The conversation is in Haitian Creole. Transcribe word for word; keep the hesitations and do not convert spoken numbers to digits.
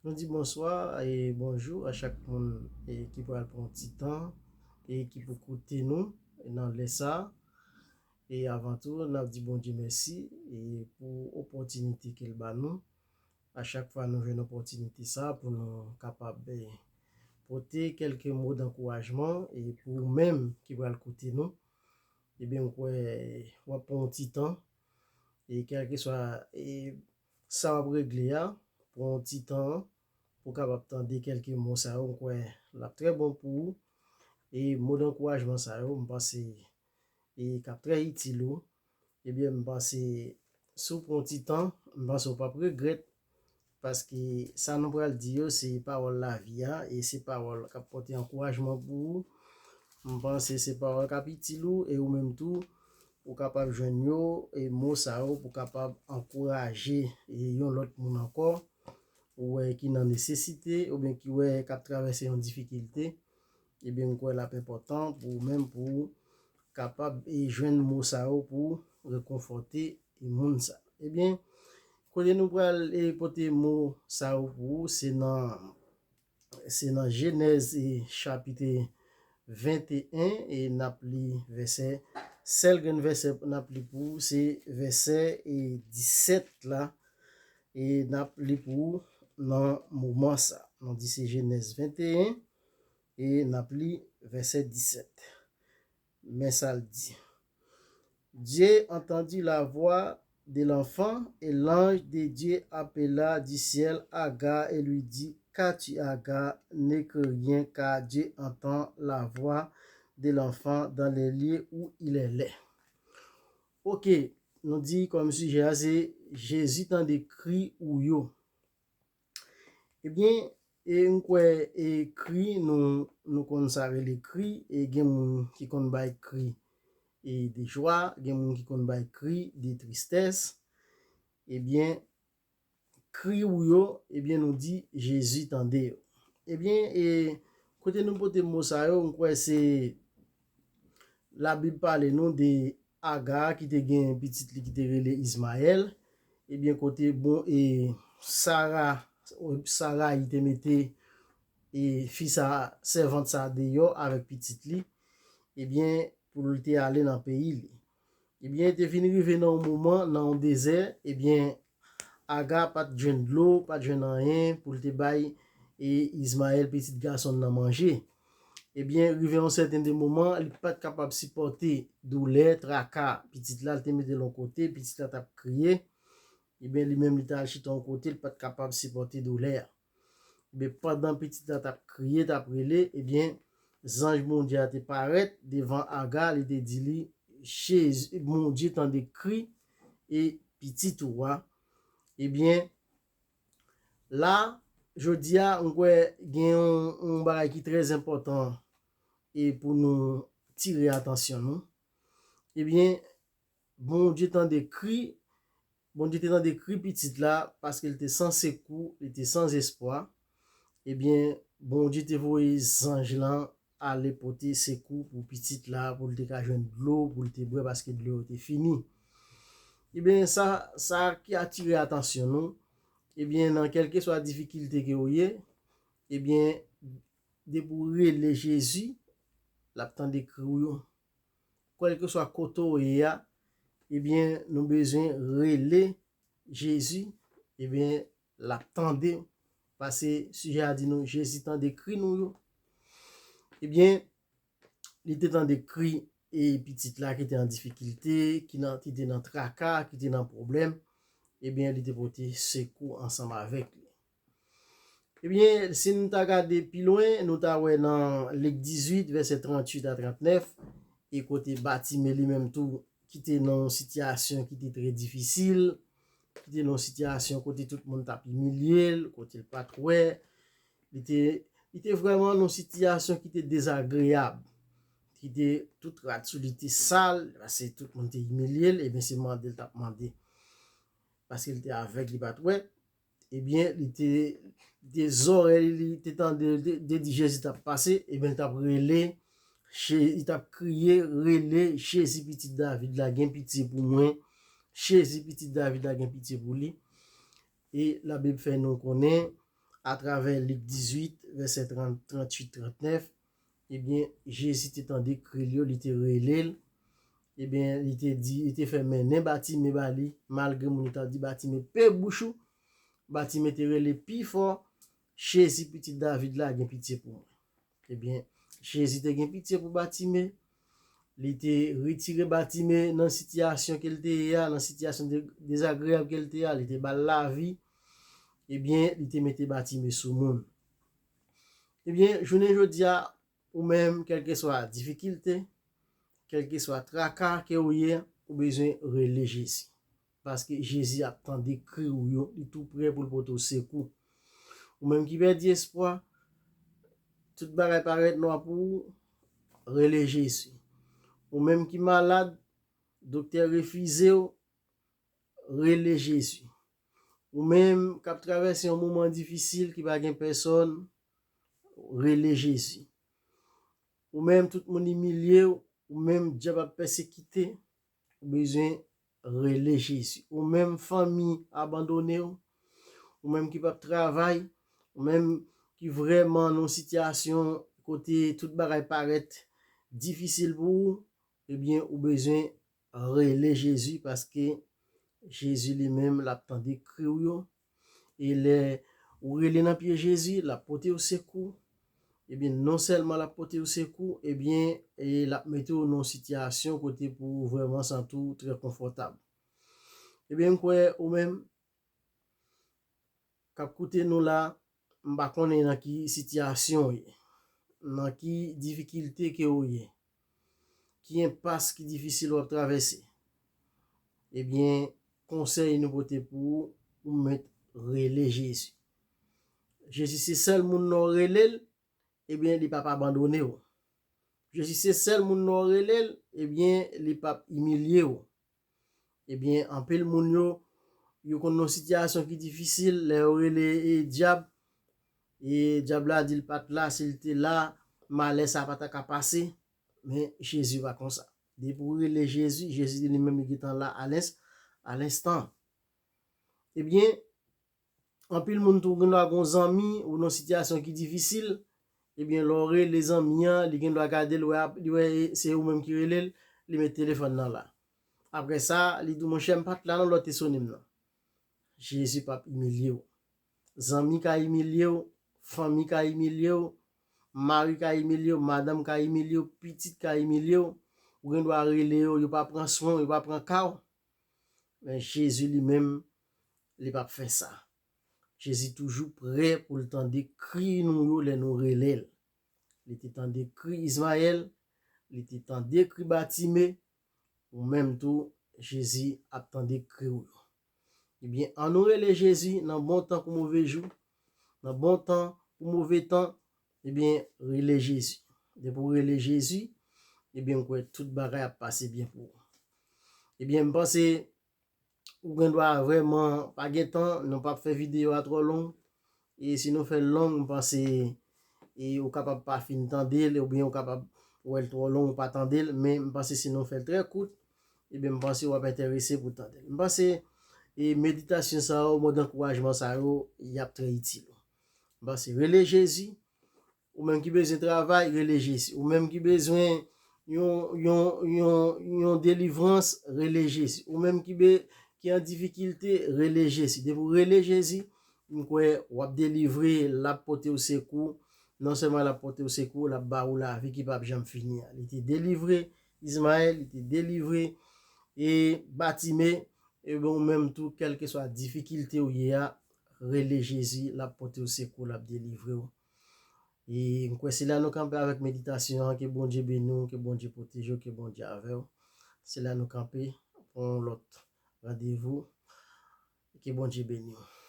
Nou di bonswa e bonjou a chak moun e ki pral pran ti tan e ki pou koute nou nan lè sa. E avan tou, n ap di Bondye mèsi e pou opòtinite ke l ba nou. A chak fwa nou jwenn opòtinite sa pou nou kapab e, pote kèlke mo dankourajman e pou ou menm ki pral koute nou. Ebyen, m kwè w ap pran yon ti tan e kèlkeswa e, sa w ap regle a, pran yon ti tan pou w kapab tande kèlke mo sa yo, m kwè l ap trè bon pou ou. E mo dankourajman sa yo, m panse e k ap trè itil ou. Ebyen, m panse si w pran yon ti tan, m panse w p ap regrèt. Paske sa nou pral di yo, se pawòl lavi a, e se pawòl k ap pote ankourajman pou ou. M panse se pawòl k ap itil ou, e ou menm tou, ou kapab jwenn yo, e mo sa yo, pou kapab ankouraje e yon lòt moun ankò, ou wè ki nan nesesite, oubyen ki wè k ap travèse yon difikilte. Ebyen, m kwè l ap enpòtan pou ou menm, pou ou kapab e jwenn mo sa yo pou rekonfòte e moun sa. Ebyen, kote nou pral e pote mo sa yo pou ou, se nan, se nan Jenèz e chapit venteyen e n ap li vèsè, sèl grenn vèsè n ap li pou ou, se vèsè e disèt la, e n ap li pou ou nan moman sa. Nou di se Jenèz venteyen e n ap li vèsè disèt. Men sa l di. Dieu entendit la voix de l'enfant et l'ange de Dieu appela du ciel Agar et lui dit, Qu'as-tu, Agar ? Ne crains rien, car Dieu entend la voix de l'enfant dans les lieux où il est laid. Ok, nou di kòm sijè a se Jezi tande kri ou yo. Ebyen, e m kwè e kri, nou, nou konn sa rele kri, e gen moun ki konn bay kri e de jwa, gen moun ki konn bay kri de tristès. Ebyen, kri ou yo, ebyen, nou di Jezi tande yo. Ebyen, e kote nou pote mo sa yo, m kwè se Labib pale nou de Aga ki te gen pitit li ki te rele Izmayèl. Ebyen, kote bon e Sara, Sarayi te mete e fi sa, sèvant sa deyò avèk pitit li, ebyen, pou l te ale nan peyi li. Ebyen, te vin rive nan yon moman, nan yon dezè, ebyen, Aga pa t jwenn dlo, pa t jwenn anyen pou l te bay e Izmayèl, pitit gason l nan, manje. Ebyen, rive yon sèten de moman, li pa t kapab sipòte doulè, traka pitit la, li te mete l yon kote, pitit la t ap kriye. Ebyen, li menm, li t al chita yon kote, li pa t kapab sipòte doulè a. Ebyen, pandan pitit la t ap kriye, t ap rele, ebyen, zanj Bondye a te parèt devan Aga, li te di li, Jezi, Bondye tande kri e pitit ou a. Ebyen, la, jodi a, m kwè gen yon, yon bagay ki trè enpòtan e pou nou tire atansyon nou. Ebyen, Bondye tande kri, Bondye te tande kri pitit la paske l te san sekou, li te san espwa. Ebyen, Bondye te voye zanj lan ale pote sekou pou pitit la, pou l te ka jwenn dlo, pou l te bwè, paske dlo yo te fini. Ebyen, sa, sa ki atire atansyon nou, ebyen, nan kèlkeswa difikilte ke w ye, ebyen, depi w rele Jezi, l ap tande kri w yo. Kèlkeswa kote w ye a, ebyen, nou bezwen rele Jezi, ebyen, l ap tande w. Paske sijè a di nou, Jezi tande kri nou yo. Ebyen, li te tande kri e pitit la ki te an difikilte, ki nan, ki te nan traka, ki te nan pwoblèm. Ebyen, li te pote sekou ansanm avèk li. Ebyen, si nou ta gade pi lwen, nou ta wè nan Lik dizuit, vèsè tranntuit a trannèf, e kote Batime li menm tou, ki te nan yon sitiyasyon ki te trè difisil, ki te nan yon sitiyasyon kote tout moun t ap imilye l, kote l pa t wè, li te, li te vrèman nan yon sitiyasyon ki te dezagreyab, ki te tout rad sou li te sal, paske tout moun te imilye l, ebyen se mande l t ap mande. Paske li te avèg, li pa t wè. Ebyen, li te, li te zòrèy li te tande, li te, te di Jezi t ap pase, ebyen, li t ap rele, Je-, li t ap kriye, rele, Jezi, pitit David la, gen pitye pou mwen. Jezi, pitit David la, gen pitye pou li. E Labib fè nou konnen, atravè Lik dizuit, vèsè trant, tranntuit, trantnèf, ebyen, Jezi te tande kri l yo, li te rele l. Ebyen, li te di, li te fè mennen Batime ba li, malgre moun yo t ap di, Batime, pe bouch ou. Batime te rele pi fò, Jezi, pitit David la, gen pitye pou mwen. Ebyen, Jezi te gen pitye pou Batime. Li te retire Batime nan sitiyasyon ke l te ye a, nan sitiyasyon de, dezagreyab ke l te ye a. Li te ba l lavi. Ebyen, li te mete Batime sou moun. Ebyen, jounen jodi a, ou menm, kèlkeswa difikilte, kèlkeswa traka ke ou ye, ou bezwen rele Jezi. Paske Jezi ap tande kri w yo, li tou prè pou l pote w sekou. Ou menm ki pèdi espwa, tout bagay parèt nwa pou ou, rele Jezi. Ou menm ki malad, doktè refize w, rele Jezi. Ou menm k ap travèse yon moman difisil ki pa gen pèsòn, rele Jezi. Ou menm tout moun imilye w, ou menm dyab ap pèsekite, ou bezwen rele Jezi. Ou menm fanmi abandone w, ou menm ki p ap travay, ou menm ki vrèman nan yon sitiyasyon kote tout bagay parèt difisil pou ou, ebyen, ou bezwen rele Jezi paske Jezi li menm, l ap tande kri w yo. E lè ou rele nan pye Jezi, l ap pote w sekou. Ebyen, non sèlman l ap pote w sekou, ebyen, e l ap mete w nan yon sitiyasyon kote pou ou vrèman santi w trè konfòtab. Ebyen, m kwè ou menm k ap koute nou la, m pa konnen nan ki sitiyasyon w ye, nan ki difikilte ke ou ye, ki enpas ki difisil w ap travèse. Ebyen, konsèy nou pote pou ou, ou mèt rele Jezi. Jezi se sèl moun nan w rele l, ebyen, li p ap abandone w. Jezi se sèl moun nan w rele l, ebyen, li p ap imilye w. Ebyen, anpil moun yo, yo konn nan sitiyasyon ki difisil, lè yo rele, e, dyab, e dyab la di l pa t la, si l te la, malè sa pa ta ka pase. Men Jezi pa konsa. Depi w rele Jezi, Jezi li menm li gentan la alens-, alenstan. Ebyen, anpil moun tou gen dwa gen yon zanmi ou nan sitiyasyon ki difisil, ebyen, lè w rele zanmi an, li gen dwa gade l, wè ap, li wè se ou menm ki rele l, li met telefòn nan la. Apre sa, li di w, monchè, m pa t la non, lè w te sone m nan. Jezi p ap imilye w. Zanmi ka imilye w, fanmi ka imilye w, mari ka imilye w, madanm ka imilye w, pitit ka imilye w. Ou gen dwa rele yo, yo pa pran swen w, yo pa pran ka w. Men Jezi li menm, li p ap fè sa. Jezi toujou prè pou l tande kri nou yo lè nou rele l. Li te tande kri Izmayèl, li te tande kri Batime, ou menm tou, Jezi ap tande kri w yo. Ebyen, ann nou rele Jezi nan bon tan kou move jou, nan bon tan kou move tan, ebyen, rele Jezi. Depi w rele Jezi, ebyen, m kwè tout bagay ap pase byen pou ou. Ebyen, m panse ou gen dwa vrèman pa gen tan, nou p ap fè videyo a twò long. E si nou fè l long, m panse, e ou kapab pa fin tande l, oubyen ou kapab wè l twò long, ou pa tande l, men m panse si nou fè l trè kout, ebyen, m panse w ap enterese pou w tande l. M panse, e meditasyon sa yo, mo dankourajman sa yo, y ap trè itil ou. M panse, rele Jezi, ou menm ki bezwen travay, rele Jezi. Ou menm ki bezwen yon, yon, yon, yon delivrans, rele Jezi. Ou menm ki be-, ki an difikilte, rele Jezi. Depi w rele Jezi, m kwè w ap delivre, l ap pote w sekou. Non sèlman l ap pote w sekou, l ap ba ou lavi ki p ap janm fini an. Li te delivre Izmayèl, li te delivre, e, Batime, e ben ou menm tou, kèlkeswa difikilte w ye a, rele Jezi, l ap pote w sekou, l ap delivre w. E m kwè se la nou kanpe avèk meditasyon an. Ke Bondye beni w, ke Bondye pwoteje w, ke Bondye avè w. Se la nou kanpe pou yon lòt randevou. Ke Bondye beni w.